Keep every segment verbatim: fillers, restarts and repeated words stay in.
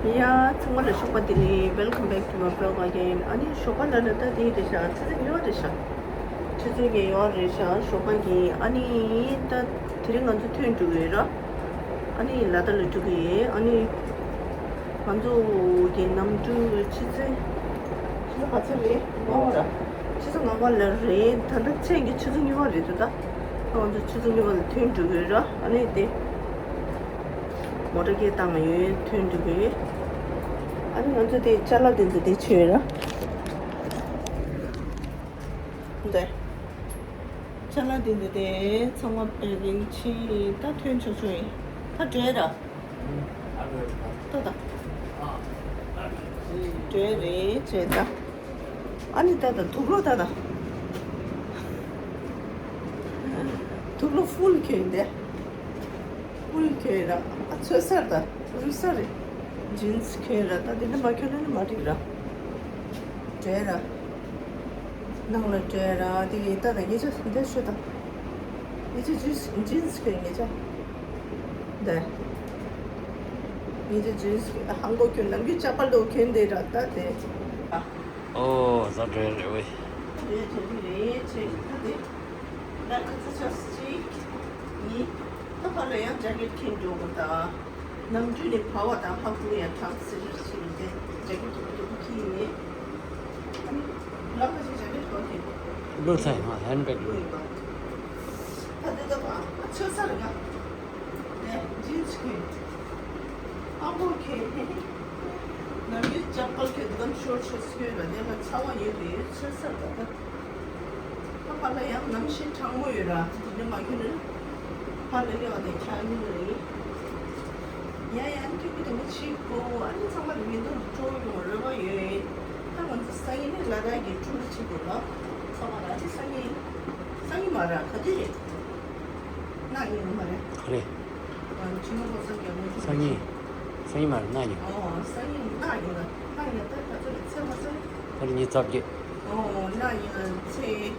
ཡ། ཚང་མ་ལ་ཞོགས་པ་བདེ་ལེགས། Welcome back to my vlog again. ཨ་ནི་ཞོགས་པ་ལ་ལ་ད་དེ་རེད་ཤག་ཆུ་ཚོད་གཉིས་པ་རེད་ཤག་ཆུ་ཚོད་གཉིས་པ་རེད་ཤག་ཞོགས་པ་གི། ཨ་ནི་ད་དེ་རིང་ང་ཚོ་ཐོན་འགྲོ་གི་ཡོད་ར། ཨ་ནི་ལ་དྭགས་ལ་འགྲོ་གི་ཡོད། ཨ་ནི་ང་ཚོ་གི་གནམ་གྲུ་ཆུ་ཚོད་ཆུ་ཚོད་ག་ཚོད་རེད་ངོ་ར། ཆུ་ཚོད་ལྔ་པ་ལ་རེད། ད་ལྟ་མཚན་གྱི་ཆུ་ཚོད་གཉིས་པ་རེད་འདུག་ད་ང་ཚོ་ཆུ་ཚོད་གཉིས་པ་ལ་ཐོན་འགྲོ་གི་ཡོད་ར། ཨ་ནི་དེ། མོ་ཊ་སྐད་བཏང་ཡོད། ཐོན་འགྲོ་གི་ཡོད། ཨ་ནི་ང་ཚོ་དེ་ཅ་ལག་དེ་ཚོ་དེ་ཆེ་ཡོད་ར། འདི་ཅ་ལག་དེ་ཚོ་དེ་ཚང་མ་པེ་ཀིང་ཕྱིན་ཡིན། ད་ཐོན་ཆོག་ཆོག་ཡིན། ད་འགྲོ་ཡ་ར། ད་ད་འགྲོ་ཡ་རེད་བྱས་ད། ཨ་ནི་ད་ད་དུག་ལོག་ད་ད་དུག་ལོག་ཧྥུལ་གྱོན་དེ། ཧྥུལ་གྱོན་ར། ཨ་ཚོད་ས་རེད་ད། རུལ་ས་རེད། ཇིན་སི་གྱོན་ར། ད་དེ་འདྲ་མ་གྱོན་ན་ནི་མ་འགྲིག་ར། བྲོས་ར། ནང་ལ་བྲོས་ར། དེ་ཡི་ད་ད་ངེད་ཅག་འདིར་ཤོད་ད། ངེད་ཅག་ཇིན་སི་ཇིན་སི་གྱོན་ངེད་ཅག་འདི། ངེད་ཅག་ཇིན་སི་གྱོན། ཧང་གོ་གྱོན། ནམ་རྒྱུན་ཅ་པལ་དོ་གྱོན་དེ་ར་ད་དེ། ཨོ་ཟ་བྲོས་རེད་ཝེ། རེད་རེད་རེད་ཆེ་ད་དེ། ད་ཁ་ཚ་ཆ་སི་ཅིག་ནི། ད་ཕར་ལ་ཡང་ཇ་ཀེཊ་གྱོན་འགྲོ་དགོས་ད། ནམ་རྒྱུན་ནས་བ་བ་དང་ཧ་ཁུ་ཡ་ཁྲག་སི་རི་སི་རི་དེ་ཇ་ཀེཊ་དུ་དུ་ཁྱི་ནས། ལ་ཁ་ཆེ་ཇ་ཀེཊ་གོན་ཐེ། ལོ་ཚ་ཡང་ཧན་བེག་ལོ། ད་དེ་ད་བ་ཆོད་ས་རེད་ང་། དེ་ཇིན་སི་གྱོན། ཨ་མོ་གྱོན། ནམ་རྒྱུན་ཅ་པལ་གྱོན་དུ་གམ་ཤོར་ཆོད་སི་གྱོན་ལ་དེ་ལ་ཚ་བ་ཡོད་དུ་ཡོད་ཆོད་ས་ད་ད། ད་ཕར་ལ་ཡང་གནམ་གཤིས་གྲང་མོ་ཡོད་ར། དེ་འདྲ་མ་གྱོན་ནས་ཕར་ལ་སླེབས་པ་དེ་ཆགས་ཀྱི་རེད། ཡ་ཡ་ཨ་ནི་ཁྱོད་ཀྱིས་དེ་མོ་བྱེད་དགོས། ཨ་ནི་ཚང་མ་ལ་མི་འདུག་སྤྲོ་ཡོང་རོལ་པ་ཡོད། ད་ང་ཚོ་སང་ཉིན་ནས་ལ་དྭགས་ཀྱི་ཊུར་བྱེད་དགོས་ལ། ཚང་མ་ལ་ཨ་ནི་སང་ཉིན། སང་ཉིན་མ་ར་ག་དུས་རེད། གནངས་ཉིན་མ་རེད། ག་རེ། ཨ་ཕྱི་ལོ་ཁོ་སང་ག་མོ་ཊ། སང་ཉིན། སང་ཉིན་མ་རེད། གནངས་ཉིན། ཨོ་སང་ཉིན་གནངས་ཉིན་ལ། གནངས་ཉིན་ད་ག་ཚོད་རེད། ཚེས་པ་ཚོད། ད་རེས་ཉི་ཤུ་རྩ་བརྒྱད། ཨོ་གནངས་ཉིན་ལ་ཚེས།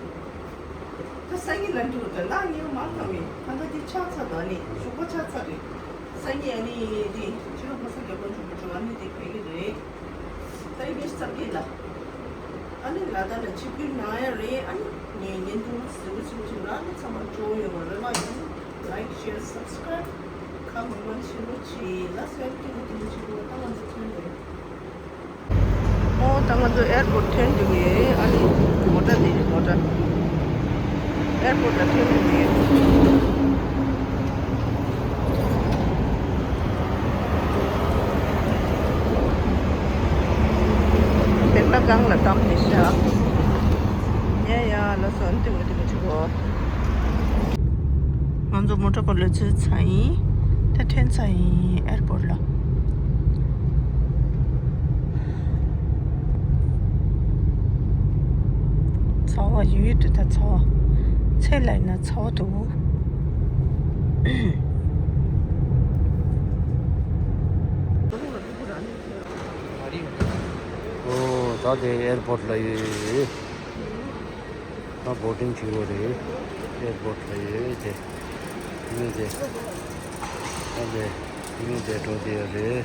ད་སང་ཉིན་ལ་འགྲོ་ད། གནངས་ཉིན་མ་གཏོང་བས་ད་ལྟ་འདི་ཆགས་ཚར་ད་ནི་ཞོགས་པ་ཆགས་ཚར་རེད། སང་ཉིན་ཨ་ནི་འདི་ཕྱི་ལོ་ཁོ་སང་ག་མོ་ཊ་འགྲོ་ཨ་ནི་འདི་ཕེབས་ཀྱི་རེད། ད་ཡིན་ཙམ་གྱིས་ལ། ཨ་ནི་ལ་དྭགས་ལ་ཆིབས་བསྒྱུར་གནང་ཡ་རེད། ཨ་ནི་ངའི་བརྙན་ཐུང་གཟིགས་པ་ཚུན་ཆད་ལ་ཨ་ནི་ཚང་མ་སྤྲོ་ཡོང་བ་རེ་བ་ཡིན། Like, share, subscribe ཁ་མང་མང་བྱེད་རོགས་གྱིས། ལ་སེམས་སྐྱིད་པོ་དེ་འདྲ་བྱེད་དགོས། ད་ང་ཚོ་ཐོན་རེད། ཨོ་ད་ང་ཚོ་ཨེར་པོར་ཊི་ཐོན་འདུག་གས། ཨ་ནི་མོ་ཊ་དེ་རེད་མོ་ཊ། ཨེར་པོར་ཊི་ལ་ཐོན་འདུག་གས། བེག་ལ་སྒང་ལ་བསྡམས་ནས་བཞག་ཡ་ཡ་ལ་སོན་ཏིང་ཏིང་ཆུ་གོ། ང་ཚོ་མོ་ཊ་པོ་ལ་ཚུད་ཚར་ཡིན། ད་ཐོན་ཚར་ཡིན་ཨེར་པོར་ཊི་ལ། ཚ་བ་ཡོད་དུ་ད་ཚ་བ། ཚེ་ལ་ཡིན་ན་ཚ་བ་འདུག་ཨོ་ད་དེ་ཨེར་པོར་ཊི་ལ་ཡོད། ད་བོར་ཌིང་བྱེད་དགོས་རེད། ཨེར་པོར་ཊི་ལ་ཡོད་དེ། མི་དེ། ད་དེ། མི་དེ་འགྲོ་དེ་ཡོད་རེད།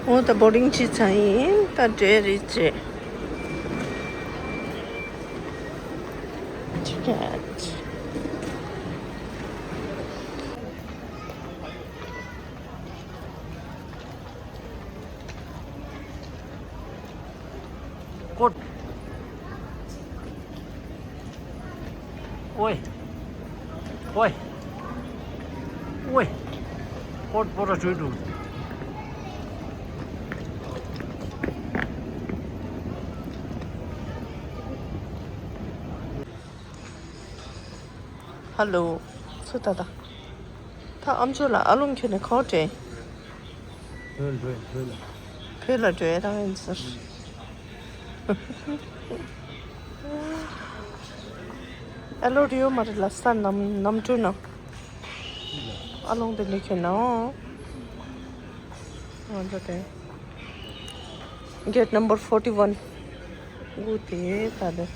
འོ་ད་བོར་ཌིང་བྱས་ཚར་ཡིན། ད་འགྲོ་རེད་བྱས། Ticket. ཀོཊ། ཨོའི། ཨོའི། ཨོའི། ཀོཊ་པོ་ར་བྲོས་འདུག་ཧ་ལོ། སུ་ད་ད། ད་ཨམ་ཅོག་ལ་ཨ་ལོང་ཁྱོད་ནས་ཁོ་དྲན། བོད་ལ་བོད་ལ། བོད་ལ་འགྲོ་ཡ་རང་ཡིན་ཟེར། ཨ་ལོ་རི་ཡོ་མ་རི་ལ་ས་ནམ་ནམ་གྲུ་ན། ཨ་ལོང་དེ་འདྲ་ཁྱོད་ན་འོང་། འོང་ད་དེ། Gate number forty one. དགུ་དེ་ད་ལྟ།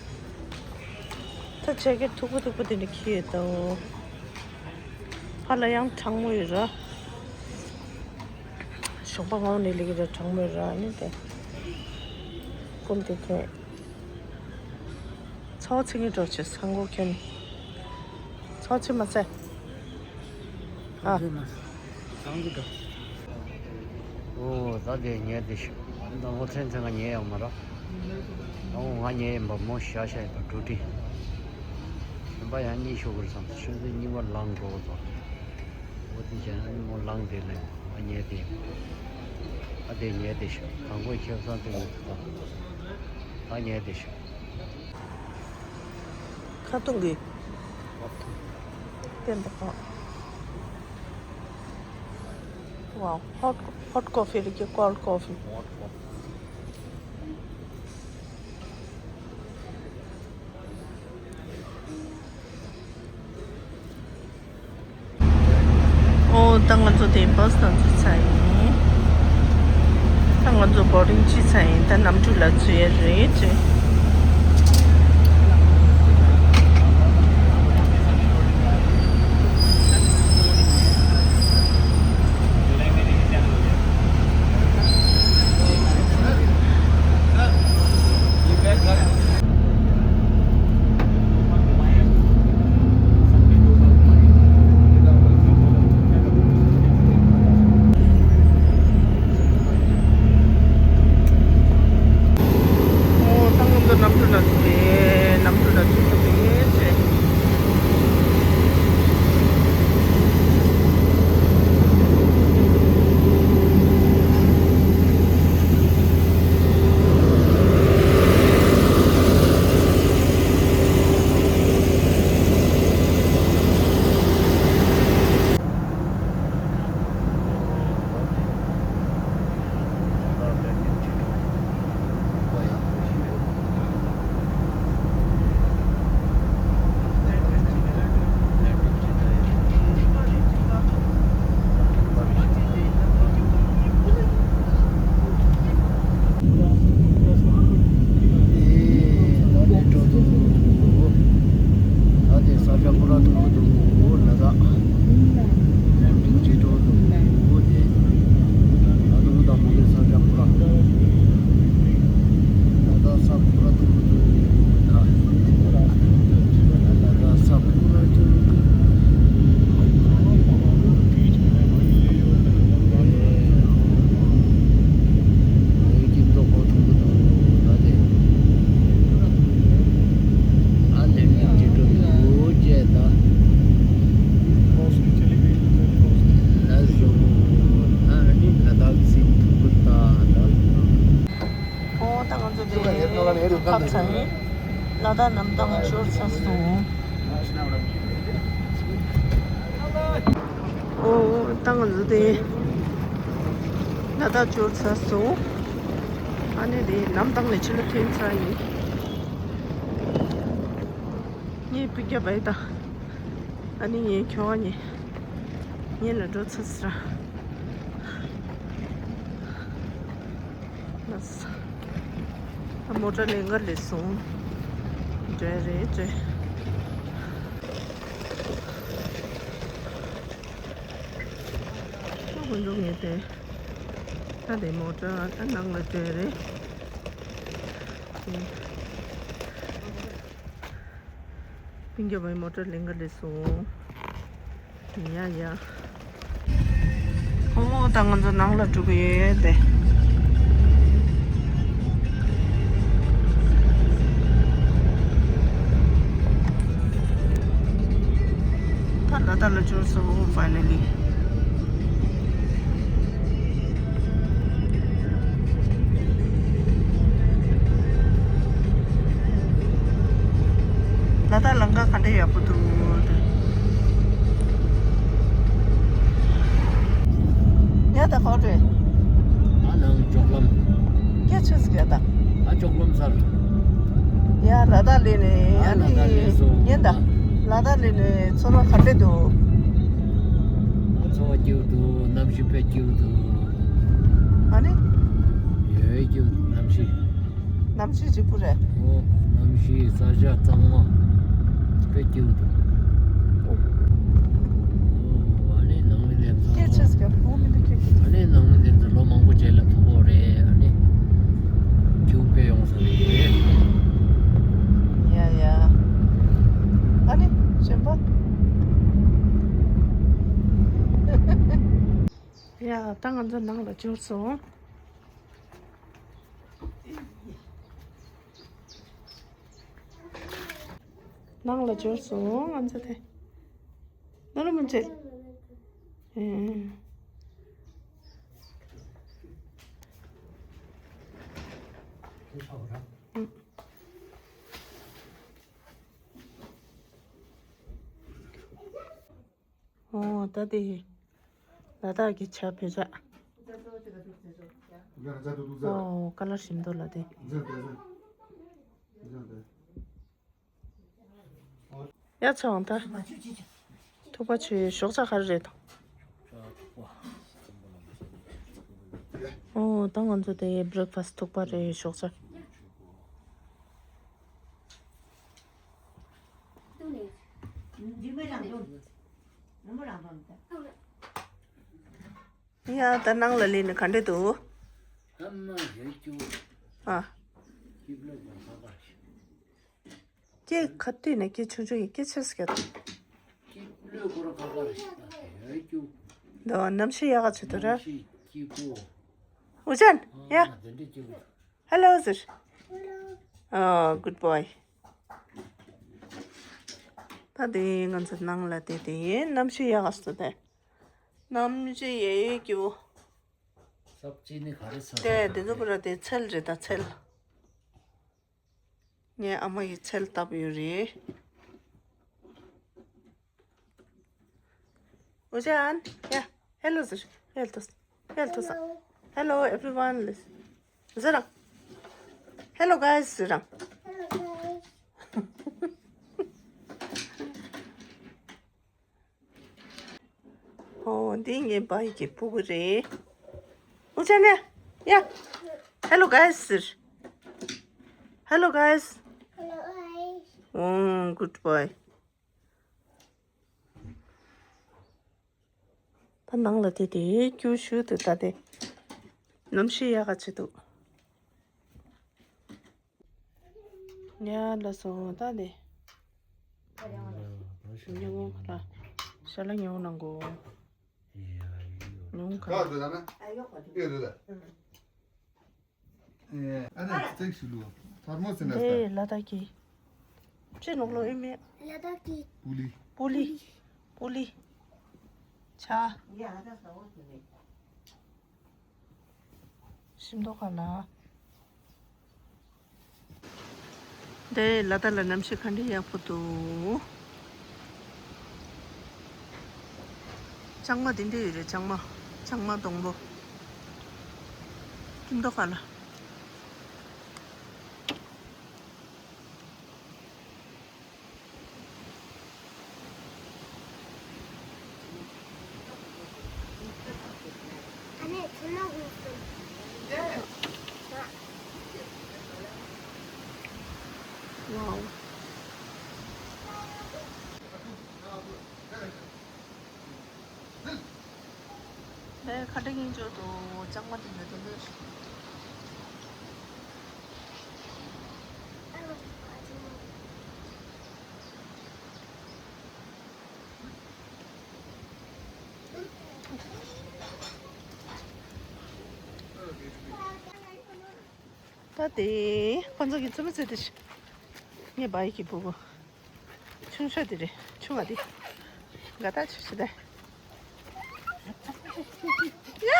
ད་ཆས་ཀྱི་མཐུག་པོ་མཐུག་པོ་དེ་འདྲ་ཁྱེར་ཡོད་དོ། ཕར་ལ་ཡང་གྲང་མོ་ཡོད་ར། ཞོགས་པ་སྔ་པོ་ནས་སླེབས་ཀྱི་ར། གྲང་མོ་ཡོད་ར། ཨ་ནི་དེ་ཀུན་དེ་ཁྱེར། ཚོགས་ཚིག་གི་འགྲོ་ཆེ་ས་མགོ་ཁྱོན། ཚོགས་ཚིག་མ་ཚད། ཨ། ཨོ་ད་དེ་ཉལ་དེ་ཤི། ད་ངོ་ཚན་ཚན་ང་ཉལ་ཡོང་མ་ར། ད་ངོ་ང་ཉལ་ཡིན་པ་མོ་ཤ་ཤ་ཡིན་པ་འགྲོ་དྲི། གཞན་པ་ཡང་གཉིད་ཤོག་གི་རེད་བསམ། ཆུ་ཚོད་གཉིས་པ་ལངས་འགྲོ་གི་འདུག་ཨོ་དེ་བྱས་ན་མོ་ལངས་དེ་ལས་ང་ཉལ་དེ་ཡིན། ད་དེ་ཉལ་དེ་ཤི། དང་པོ་ཁྱེད་བསམ་དེ་ཉལ་དེ་དང་། ད་ཉལ་དེ་ཤི། ཁ་ཐུང་གི། བསྟན་པ་ཁོག Wow, hot, hot coffee རེད་ཀྱི་cold coffee. ཨོ་ད་ང་ཚོ་དེ་བྷ་སི་ནང་འཛུལ་ཚར་ཡིན། ད་ང་ཚོ་བོར་ཌིང་བྱས་ཚར་ཡིན། ད་གནམ་གྲུ་ལ་འཛུལ་ཡ་རེད་ཅེ། ཨོ་ད་ང་ཚོ་གནམ་གྲུ་ལ་འཛུལ་རེད། གནམ་གྲུ་ལ་འཛུལ་ཐུབ་རེད་ཅེ། ད་དེ་ས་ཆ་ཁོ་རང་མཐོང་གི་འདུག་ལ་དྭགས། ལན་ཀྲིན་ཅི་ཀྲོའུ་འདུག་དེ། ད་དུང་དང་མོ་གི་ས་ཆ་ཁོ་རང་། ལ་དྭགས་ས་ཁོ་རང་མཐོང་གི་འདུག་ད་ལ་དྭགས་ས་ཁོ་རང་མཐོང་གི་འདུག་ཁྱིམ་ཚང་པོ་ཐུག་གི་འདུག་ད་དེ། ཨ་ལེ་ནི་ཅི་འགྲོ་འདུག་ཅེས་ད། ལ་བཟོ་ཨ་ནི་ལ་དྭགས་སི་ཐུག་གི་ད་ད། ཨོ་ད་ང་ཚོ་དེ་ཁག་ཚང་ལ་དྭགས་གནམ་ཐང་འབྱོར་ཚར་སོང་། ཨོ་ད་ང་ཚོ་དེ་ལ་དྭགས་འབྱོར་ཚར་སོང་། ཨ་ནི་དེ་གནམ་ཐང་ནས་ཕྱི་ལ་ཐོན་ཚར་ཡིན། ངའི་སྤུན་ཀྱག་བྷའི་དང་། ཨ་ནི་ངའི་ཁྱོ་ག་གཉིས། ཉེ་ལ་འགྲོ་ཚར་སོང་། ལགས་སོ། ཨ་མོ་ཊ་ལེན་ག་སླེབས་སོང་། འདྲ་རེད་འདྲ། ཁྱོད་ཀུན་འགྲོ་ངེས་ཏེ། ད་དེ་མོ་ཊ་ཨ་ནང་ལ་འདྲ་རེད། དེ། སྤུན་ཀྱག་བྷའི་མོ་ཊ་ལེན་ག་སླེབས་སོང་། ཡ་ཡ། ཨོ་ད་ང་ཚོ་ནང་ལ་འགྲོ་གི་ཡོད་དེ། ད་ལ་དྭགས་ལ་འབྱོར་སོང་། ཕའི་ནལ་ལི། ལ་དྭགས་ལམ་ཁ་ག་འདྲ་ཡག་པོ་འདུག་ཡ་ད་ག་རེ། ཨ་ནང་ཅོག་ལམ། སྐད་ཆ་ཟིག་ཡ་ད། ཨ་ཅོག་ལམ་སར། ཡ་ལ་དྭགས་སླེབས་ནས་ཨ་ཨ་ནི་ལ་དྭགས་སླེབས་སོང་། ཡིན་ད། ལ་དྭགས་སླེབས་ནས་ཚོར་བ་ག་འདྲ་འདུག་ཨ་ཚོར་བ་སྐྱིད་པོ་འདུག་གནམ་གཤིས་དཔེ་སྐྱིད་པོ་འདུག་ཨ་ནི། ཡོད་སྐྱིད་པོ་འདུག་གནམ་གཤིས། གནམ་གཤིས་ལྗིད་པོ་རེད། ཨོ། གནམ་གཤིས་ས་ཆ་གཙང་མ་དཔེ་སྐྱིད་པོ་འདུག་ཨོ། ཨ་ནི་ནང་མི་དེ་ཚོ། སྐད་ཆ་ཟེར་གྱི་ཨོ་མི་འདུག་ཁྱོད་ཀྱིས། ཨ་ནི་ནང་མི་དེ་ཚོ་ལོ་མང་པོ་རྗེས་ལ་ཐུག་གི་རེད། ཨ་ནི་ཁྱོད་དཔེ་ཡོང་ས་རེད། ཡ་ཡ། ཨ་ནི་གཞན་པ། ཡ་ད་ང་ཚོ་ནང་ལ་འབྱོར་སོང་། ནང་ལ་འབྱོར་སོང་ང་ཚོ་དེ། ནོར་མོ་མཇལ། ཨེ། ཨོ་ད་དེ། ལ་དྭགས་ཀྱི་ཇ་བོད་ཇ། ཨོ་ཀ་ལར་ཞིམ་འདུག་ལ་དེ། ཡ་ཚོང་ད། ཐུག་པ་ཆུའི་ཞོགས་ཇ་ག་རེ་རེད་དང་། ཨོ་ད་ང་ཚོ་དེ་བྷི་རེག་ཕ་སི་ཐུག་པ་རེད། ཞོགས་ཇ། ཡ་ད་ནང་ལ་སླེབས་ནས་ག་འདྲ་འདུག་ཨ་མ་ཡོད་རྒྱུ། ཨ། སྐྱིད་པོ་ལ་ཡང་ཁ་པར་ཞིག་སྐད་ཁ་ཐུག་ནས་སྐད་ཆུང་ཆུང་ཡིན། སྐད་ཆེ་ས་སྐད། སྐྱིད་པོ་ལ་ཁོ་རང་ཁ་པར་ཞིག་ཡོད་རྒྱུ། འདི་གནམ་གཤིས་ཡག་ག་ཆེ་འདུག་ར། གནམ་གཤིས་སྐྱིད་པོ། ཨུ་ཅན། ཡ། ཨ་དེ་འདྲ་སྐྱིད་པོ། Hello ཟེར། ཨོ་good boy། ད་དེ་ང་ཚོ་ནང་ལ་དེ་དེ་ཡིན། གནམ་གཤིས་ཡག་ག་སོང་དེ། གནམ་གཤིས་ཡག་ཡོད་རྒྱུ། སབ་ཅི་ནི་ག་རེ་ས་དེ་དེ་ཚོ་པུ་ར་དེ་ཚལ་རེད་ད་ཚལ། ངའི་ཨ་མ་ཡིས་ཚལ་བཏབ་ཡོད་རེད། ཨུ་ཅན། ཡ། Hello ཟེར། Hello ཟེར། Hello ཟེར། Hello everyone ཟེར་ར། Hello guys ཟེར་ར། ཨོ་འདི་ངའི་བྷའི་ཀྱི་ཕྲུ་གུ་རེད། ཨུ་ཅན་ཡ། Hello guys ཟེར། Hello guys. Hello guys. ཨོ་good boy། ད་ནང་ལ་དེ་དེ་ཀྱུ་ཞུ་དུ་ད་དེ། གནམ་གཤིས་ཡག་ག་ཆེ་འདུག་ཡ་ལ་སོང་ད་དེ། ཉོ་ལ་ཤ་ལ་ཉོ་ནང་གོ། ཉོ་ག་ཨ་ནི་ཙིག་ཞུ་ལུ། ཐར་མོ་སི་ནས་དེ་ལ་དྭགས་ཀྱི། ཅི་ནོག་ལོ་ཨེ་མེ། ལ་དྭགས་ཀྱི། པུ་ལི། པུ་ལི། པུ་ལི། ཆ། ཤིམ་ཏོག་ག་ལ། དེ་ལ་དྭགས་ལ་གནམ་གཤིས་ག་འདྲ་ཡག་པོ་འདུག་ལྕང་མ་འདི་འདྲ་ཡོད་རེད། ལྕང་མ། ལྕང་མ་སྡོང་པོ། ཤིམ་ཏོག་ག་ལ། Wow. ཁ་བྲལ་གཉིས་འཇོག་ཏུ་ལྕང་མ་དེ་འདྲ་དེ་འདྲ། ད་དེ་ཁོ་ཚོ་གི་རྩེད་མོ་རྩེ་དེ་ཤི། ངའི་བྷའི་ཀྱི་ཕྲུ་གུ། ཆུང་ཤོས་དེ་རེད། ཆུང་བ་དེ། དགའ་ཐག་ཆོད་ཤི་ད། ཡ།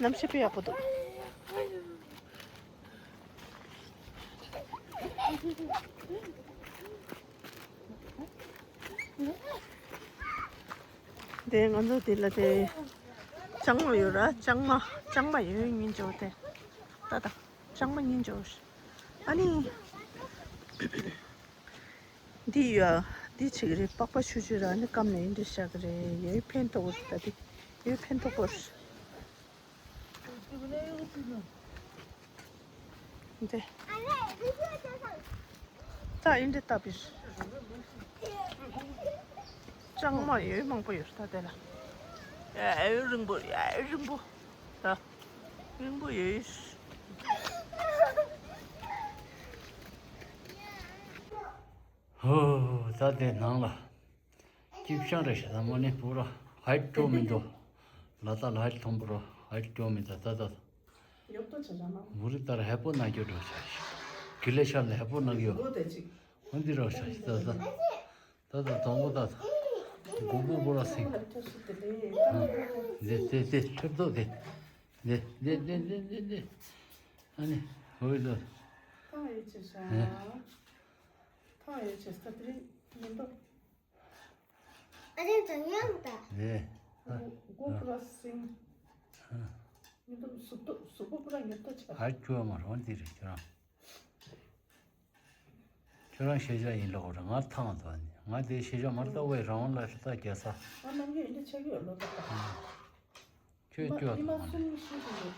གནམ་གཤིས་དཔེ་ཡག་པོ་འདུག་དེ་ང་ཚོ་དེ་ལ་དེ་ལྕང་མ་ཡོད་ར། ལྕང་མ་ལྕང་མ་ཡོད་གཉིས་འཇོག་དེ། ད་ད་ལྕང་མ་གཉིས་འཇོག་ཨ་ནི། འདི་ཡོད་འདི་བྱེད་ཀྱི་རེད། པགས་པ་ཆུ་ཆུ་ར་ནི་སྐམ་ནས་འདི་བཞག་གི་རེད། ཡོད་ཕན་ཐོགས་པོ་རེད། ད་འདི་ཡོད་ཕན་ཐོགས་པོ་རེད། འདི། ད་ཨིན་འདྲེ་ལྟ་བུ། ལྕང་མ་ཡོད་མང་པོ་ཡོད་ད་དེ་ལ། ཡ་རིང་པོ་ཡ་རིང་པོ། ད་རིང་པོ་ཡོད། ཧོ། ད་དེ་ནང་ལ། སྐྱིད་ཤང་རེ་ཞིག་ད་མོ་ནི་པུ་ར་ཧའི་ཀྲོ་མི་འདུག་ལ་ད་ལ་ཧའི་ཐོང་པུ་ར་ཧའི་ཀྲོ་མི་ད་ད་ད། ཡོད་དོ་ཆ་ཆ་མ། མུ་རི་ལྟར་ཧེ་པོ་ན་གྱོ་འགྲོ་ཆ་ཤི། གི་ལེ་ཤ་ལ་ཧེ་པོ་ན་གྱོ། འོ་དེ་ཅིག་འོ་འདི་རོ་ཆ་ཤི་ད་ད། ད་ད་དོང་པོ་ད་ད། གུ་གུ་པུ་ར་སིང་། ཧ་ལ་ཐོ་སུ་དེ་ལེ། དེ་དེ་དེ་ཁྲིབ་དོ་དེ། དེ་དེ་དེ་དེ་དེ་དེ། ཨ་ནི་ཧོ་ཡི་དོ། ཐང་ཡོད་ཆ་ཤ། ཐང་ཡོད་ཆ་ཤ་ད་དེ་རིང་མི་འདུག་ཨ་ཅག་ཅང་ཡང་ད། ཨེ། གོ་པུ་ར་སིང་། མི་འདུག་གཟུགས་པོ་གཟུགས་པོ་པུ་ར་ཉོབ་ཏོ་ཆགས། ཨ་ཅོ་མ་རང་འདི་རེད་ཁྱོད་རང་། ཁྱོད་རང་ཤེས་བྱ་ཡིན་ལོག་རེད་ང་ཐང་དོ་ནི་ང་དེ་ཤེས་བྱ་མ་ལྟ་བས་རང་ལ་ལྟ་རྒྱ་ས། ང་ནམ་རྒྱུན་འདི་ཆགས་ཀྱི་ཡོད་ལོ་ད་ལྟ། ཁྱོད་སྐྱོ་ཉི་མ་དང་གསུམ་ཤིང་དུ་འགྲོ།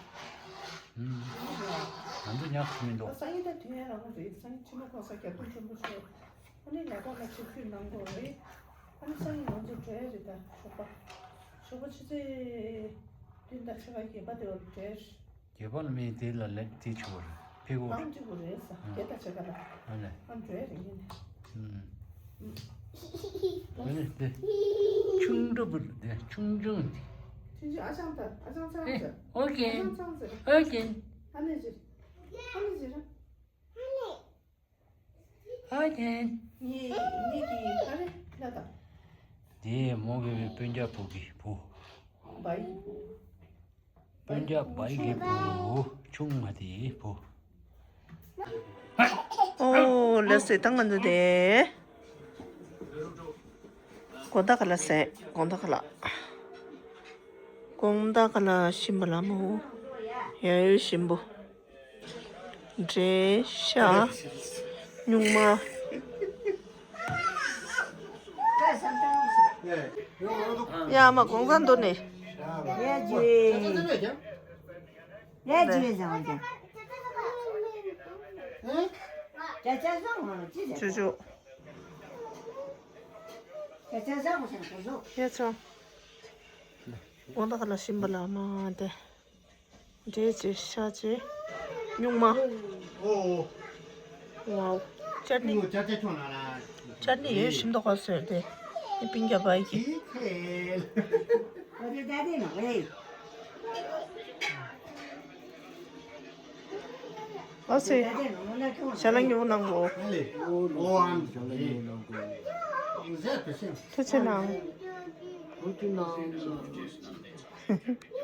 ང་ཚོ་ཉག་གི་མི་འདུག་སང་ཉིན་ད་དུས་ཡུན་རིང་པོ་རེད། སང་ཉིན་ཕྱི་མ་ཁོ་ས་རྒྱ་ཐུང་ཆེན་པོ་ཤོར། ཨ་ནི་ལས་ཀ་ལ་ཆིབས་བསྒྱུར་གནང་དགོས་རེད། ཨ་ནི་སང་ཉིན་ང་ཚོ་བྲོས་རེད་ད་ཞོགས་པ། ཞོགས་པ་ཆུ་ཚོད་བདུན་དང་ཕྱེད་ཀ་བརྒྱད་པ་དེ་བར་བྲོས། བརྒྱད་པ་ལ་མི་དེ་ལ་ལེགས་དེ་ཆུ་བར་ཕི་གོ་རེད། ཨང་ཅིག་གོ་རེད་ས་བརྒྱད་དང་ཕྱེད་ཀ་ལ། ཨ་ལས། ཨ་བྲོས་རེད་ཡིན། ཨ་ནི་དེ། ཆུང་འགྲོ་བུ་དེ་ཆུང་ཆུང་དེ། ཆུང་ཆུང་ཨ་ཅང་ད་ཨ་ཅང་ཚང་ཨེ་ཟེར། ཨོ་ཀེ། ཨ་ཅང་ཚང་ཟེར། ཨོ་ཀེ། ཨ་ནི་ཟེར། ཨ་ནི་ཟེར། ཨོ་ཀེ། ངེད་ངེད་ཀྱི་ཨ་རེ་ལ་ད། དེ་མོ་གི་སྤུན་ཀྱག་བུ་གི་བུ། བའི་བུ། སྤུན་ཀྱག་བའི་གི་བུ། ཆུང་མ་དེའི་བུ། ཨོ་ལགས་སེ་ད་ང་ཚོ་དེ། དགོང་དག་ལ་ཟས། དགོང་དག་ལ། དགོང་དག་ལ་ཞིམ་པ་ལ་མོ། ཡ་ཡོ་ཞིམ་པོ། འབྲས་ཤ། སྨྱུག་མ། ཡ་མ་གོང་ས་མདོ་ནས། ཡ་ཇུ། ཡ་ཇུ་ཟེར་བ་ཅན། ཅ་ཅ་བཟང་བ་ཅི་ཟེར། ཅུ་ཅུ། ཅ་ཅ་བཟང་བ་ཟེར་གོ་ཟོ། ཡ་ཆོ། གོང་དག་ལ་ཞིམ་པ་ལ་མ་དེ། འབྲས་ཅེ་ཤ་ཅེ། སྨྱུག་མ། ཨོ། ཝའོ། ཅར་ནི། ཨོ་ཅར་ཅར་ཁྱོད་ན་ལ། ཅར་ནི་ཡོད་ཞིམ་མདོག་ཁ་སོས་ཏེ། ཨི་པིན་རྒྱ་བའི་གི། ཨོ་དེ་ད་དེ་ནོ་ཨེ། ཨོ་སི། ད་དེ་ནོ་ན་ཁྱོད། ཞལ་ལག་ཉོ་གནང་གོ། ཨོ་ཨམ། ཐུགས་རྗེ་གནང་། ཐུགས་རྗེ་གནང་།